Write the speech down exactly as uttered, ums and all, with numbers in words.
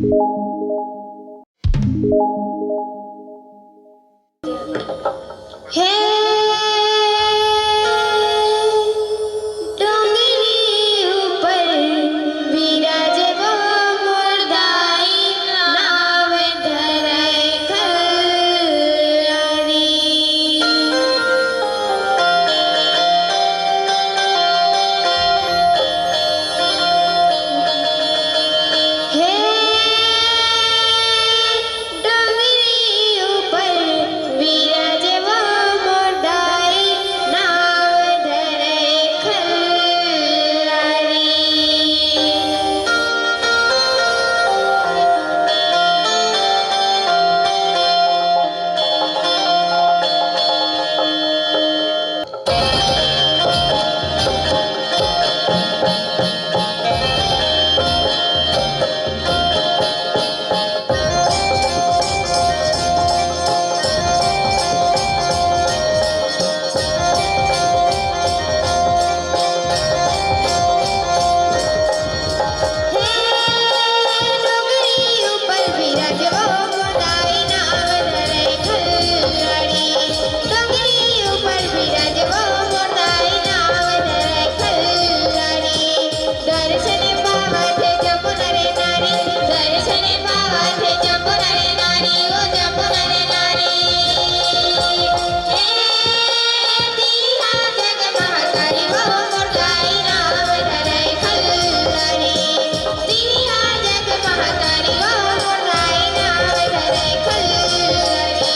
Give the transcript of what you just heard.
हे डोंगरी ऊपर विराजे वो मोर दाई, नाव धरय खल्लारी। हे डोंगरी ऊपर विराजे वो मोर दाई, नाव धरय खल्लारी। दर्शन पावत हे जम्मो नर नारी, दर्शन पावत हे जम्मो नर नारी, ओ जम्मो नर नारी। हे तिहा जग महतारी, ओ मोर दाई नाव धरय खल्लारी। तिहा जग महतारी, ओ मोर दाई नाव धरय खल्लारी।